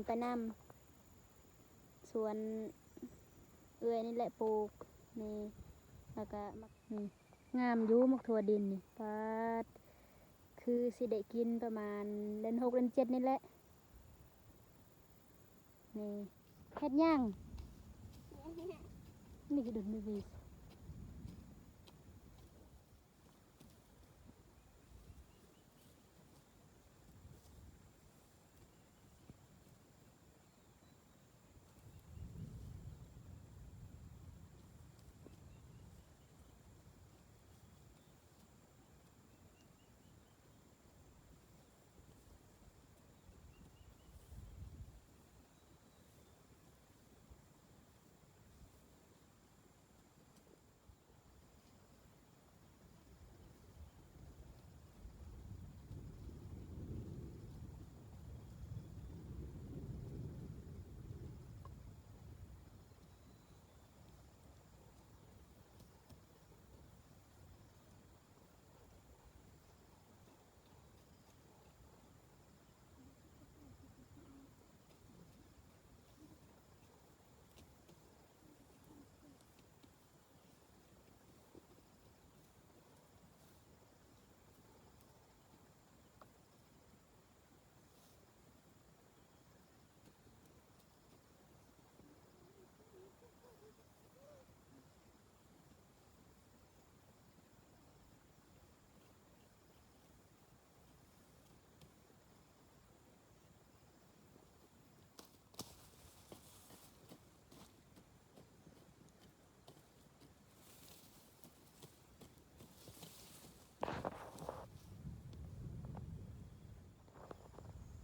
ໄປນຳ ສວນເອື້ອຍນີ້ແຫຼະປູກ ນີ້ ແລ້ວກະໝາກ ນີ້ ງາມຢູ່ໝາກຖົ່ວດິນນີ້ ປາດ ຄືຊິໄດ້ກິນປະມານເດືອນຫົກເດືອນເຈັດນີ້ແຫຼະ. ນີ້ ເຮັດຫຍັງ? ນີ້ຄືດົນເບບີ.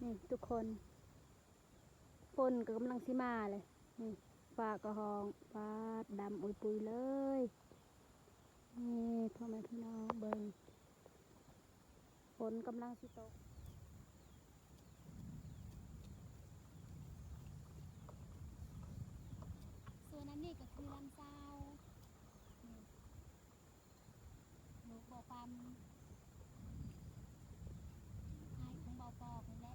ນີ້ທຸກຄົນ ຝົນກໍກຳລັງຊິມາເລີຍ ນີ້ ຟ້າກໍຮ້ອງ ປາດ ດຳອຸຍປຸຍເລີຍ. ນີ້ ພໍ່ແມ່ພີ່ນ້ອງເບິ່ງ ຝົນກຳລັງຊິຕົກ. ສ່ວນອັນນີ້ກໍຄືລຳຊາວ ນີ້ ລູກບໍ່ປຳ ອ້າຍຂອງເບົາປອກນີ້ແຫຼະ.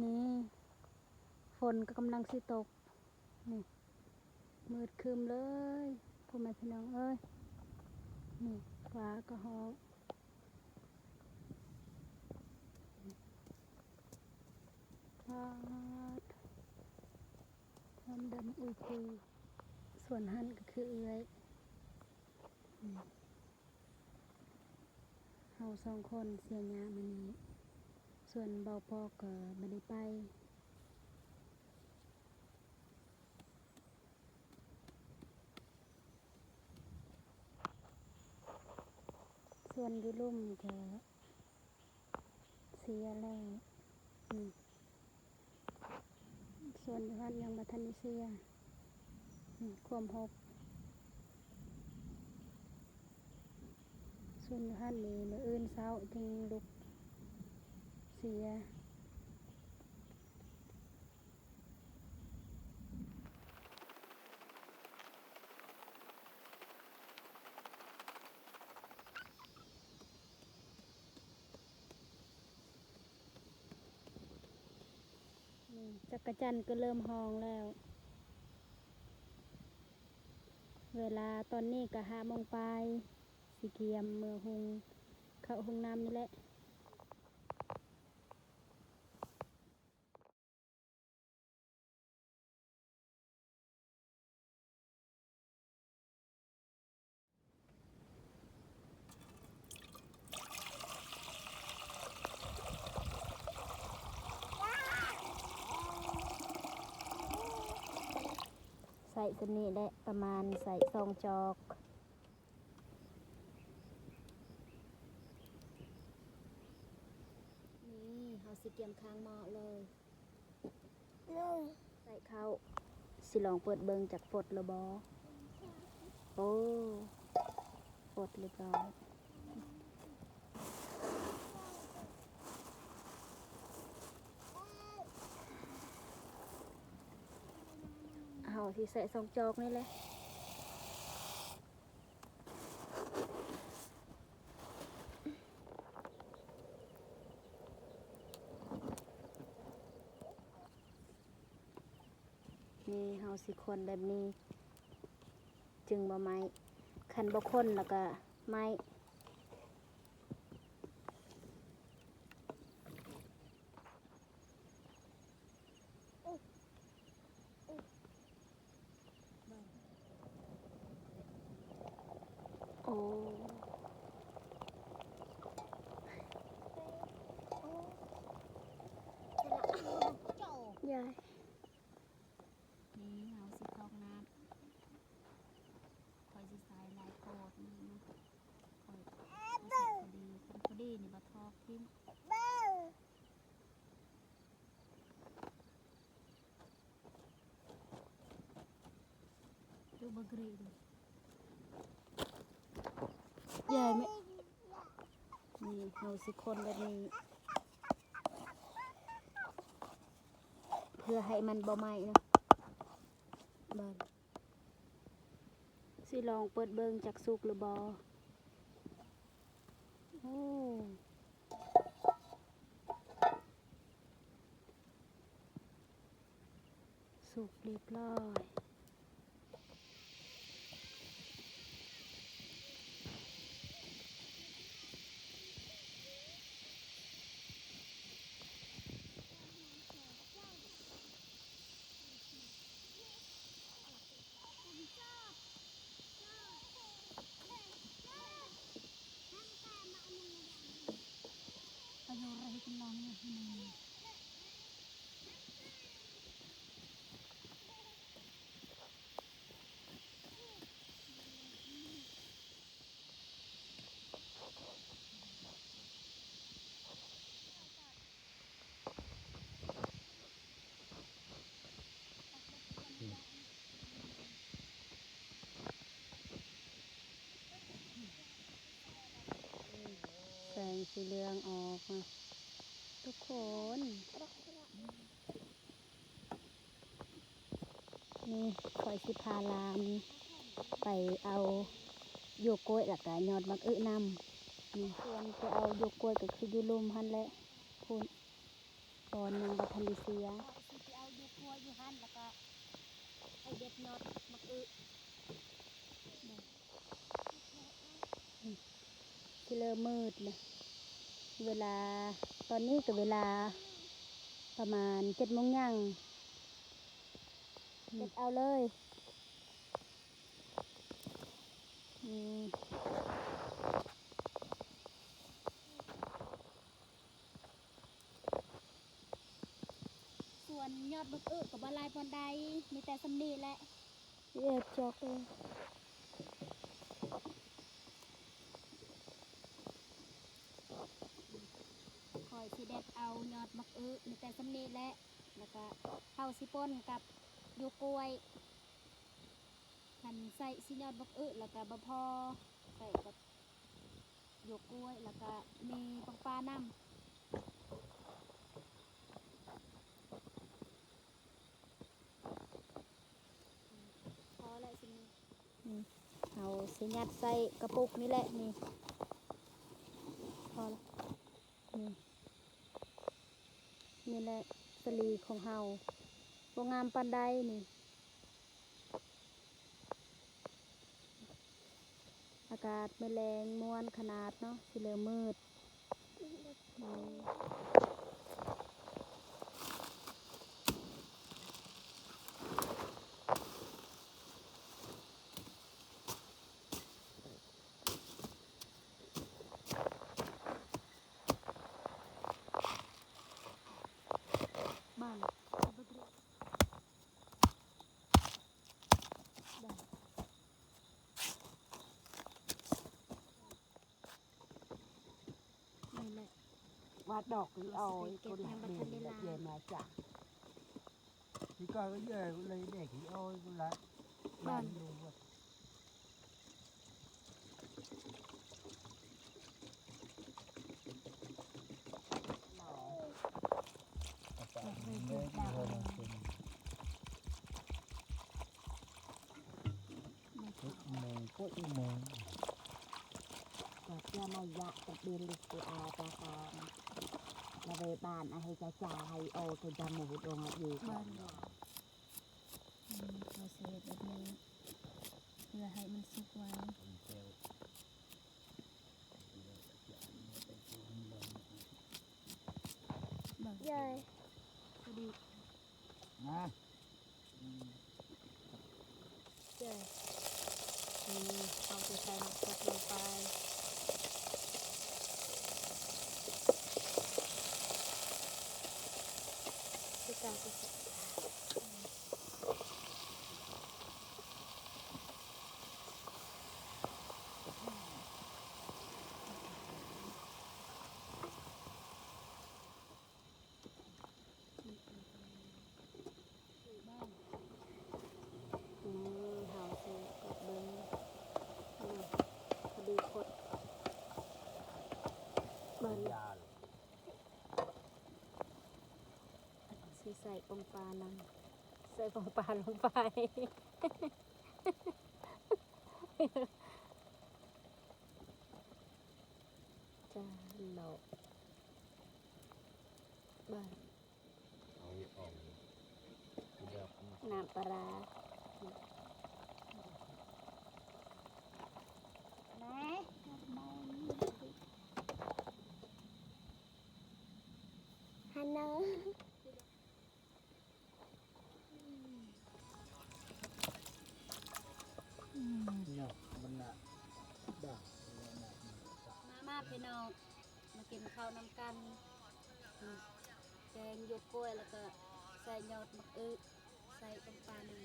ນີ້ ຝົນກໍກຳລັງຊິຕົກ ນີ້ ມືດຄຶ້ມເລີຍ ພໍ່ແມ່ພີ່ນ້ອງເອີຍ. ນີ້ ຟ້າກໍຮ້ອງ ປາດ ຄວາມດຳອຸຍປຸຍ. ສ່ວນຫັ້ນກໍຄືເອື້ອຍ ນີ້ ເຮົາສອງຄົນເສຍຫຍ້າມື້ນີ້ ສ່ວນເບົາປອກກໍບໍ່ໄດ້ໄປ. ສ່ວນຢູ່ລຸ່ມກໍເສຍແລ້ວ ອືມ ສ່ວນຢູ່ຫັ້ນຍັງບໍ່ທັນໄດ້ເສຍ ອືມ ຄວາມຫົກ. ສ່ວນຢູ່ຫັ້ນນີ້ ມື້ອື່ນເຊົ້າຈຶ່ງລຸກ ເສຍ. ຈັກກະຈັນກໍເລີ່ມຮ້ອງແລ້ວ. ເວລາຕອນນີ້ກໍຫ້າໂມງປາຍ, ຊິກຽມເມືອຫຸງເຂົ້າຫຸງນ້ຳນີ້ແຫຼະ. ໃສ່ສ່ຳນີ້ແຫຼະ ປະມານໃສ່ສອງຈອກ. ນີ້ເຮົາຊິກຽມຄາງໝໍ້ເລີຍ. ໃສ່ເຂົ້າ. ຊິລອງເປີດເບິ່ງຈັກຟົດແລ້ວບໍ່. ໂອ້ ຟົດລຽບຮ້ອຍ. ເຮົາຊິໃສ່ສອງຈອກນີ້ແຫຼະ. ນີ້ເຮົາຊິຄົນແບບນີ້ຈຶ່ງບໍ່ໄໝ້, ຄັນບໍ່ຄົນແລ້ວກະໄໝ້. ໂອ້ ຢາຍ. ນີ້ເຮົາຊິຕອກນ້ຳ, ຂ້ອຍຊິໃສ່ຫຼາຍໂພດນີ້ນະ, ຂ້ອຍໃສ່ພໍດີ, ຄັນພໍດີນີ້ບໍ່ຖອກຖິ້ມ. ດູບັກເກຣດເດີ ຢາຍແມ່. ນີ້ເຮົາຊິຄົນແບບນີ້ ເພື່ອໃຫ້ມັນບໍ່ໄໝ້ເນາະ. ບາດ ຊິລອງເປີດເບິ່ງຈັກສຸກຫຼືບໍ່. ໂອ້ ສຸກລຽບຮ້ອຍ. ແສງສີເຫຼືອງອອກນະທຸກຄົນ. ນີ້ຂ້ອຍຊິພາຫຼານໄປເອົາຢວກກ້ວຍ ແລ້ວກະຍອດໝາກອຶນຳ. ນີ້ ສ່ວນໄປເອົາຢວກກ້ວຍກໍຄືຢູ່ລຸ່ມຫັ້ນແຫຼະ ພຸ້ນ ຕອນຍັງບໍ່ທັນໄດ້ເສຍ. ຂ້ອຍຊິໄປເອົາຢວກກ້ວຍຢູ່ຫັ້ນ ແລ້ວກະໄປເດັດຍອດໝາກອຶ. ຊິເລີ່ມມືດແລ້ວ ເວລາ ຕອນນີ້ກໍເວລາປະມານເຈັດໂມງຍ່າງ. ເກັບເອົາເລີຍ. ສ່ວນຍອດບັກອຶກໍບໍ່ຫຼາຍປານໃດ ມີແຕ່ສ່ຳນີ້ແຫຼະ. ເອັດຈອກເອງ. ຂ້ອຍຊິເດັດເອົາຍອດບັກອຶ ມີແຕ່ສ່ຳນີ້ແຫຼະ ແລ້ວກະເຮົາຊິປົນກັບຢວກກ້ວຍ. ຄັນໃສ່ຊິຍອດບັກອຶແລ້ວກະບໍ່ພໍ ໃສ່ກັບຢວກກ້ວຍ ແລ້ວກະມີປາງປານຳ. ຈະຍັດໃສ່ກະປຸກນີ້ແຫຼະ ນີ້ ພໍລະ ນີ້ ນີ້ແຫຼະສາລີຂອງເຮົາ ບໍ່ງາມປານໃດນີ້. ອາກາດມື້ແລງມ່ວນຂະໜາດເນາະ ຊິເລີ່ມມືດ. ນີ້ແຫຼະ ວ່າດອກອີອ້ອຍ ຄົນລະເມນລະເຈມາຈາກ ທີ່ກໍເຢີເລີຍເດັກອີອ້ອຍ ຄົນລະບ້ານ. ອືມ ເຂົາຊິເຮັດແບບນີ້ ເພື່ອໃຫ້ມັນສຸກໄວ. ເບິ່ງ ຍາຍ ພໍດີ ມາ ອືມ ເຈົ້າ ນີ້ເຮົາຈະໃສ່ໝາກສົດລົງໄປ ຄືການ ອືມ ເຮົາຊິກົດເບິ່ງ ພໍດີຄົດເບິ່ງ ຊິໃສ່ປອງປານຳ ໃສ່ປອງປາລົງໄປ ຈານເນາະ ບາດ ເອົາອອກ ນ້ຳປາຮ້າ ນາຍ ຮັນເນີ ອືມ ເນາະ ມັນນະ ດາ ມາ ມາ ພີ່ນ້ອງ ມາກິນເຂົ້ານຳກັນ ອືມ ແກງຢວກກ້ວຍ ແລ້ວກໍໃສ່ຍອດໝາກອຶ ໃສ່ຕົ້ມປາໜຶ່ງ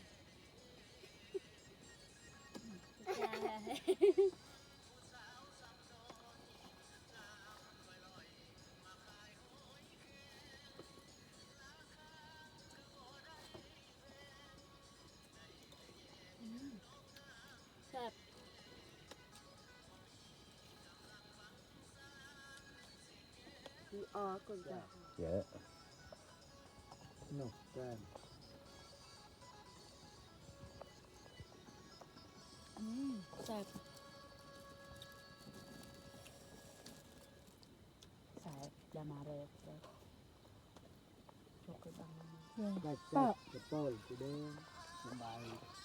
ອືມ ແຊບ ອີອອກ ເຢີ ເນາະ ແຊບ ອືມ ແຊບ ແຊບ ຢ່າມາເລີຍ ແຊບ. ໄດ້ແຊບ ກະໂຕຍ ສະບາຍ.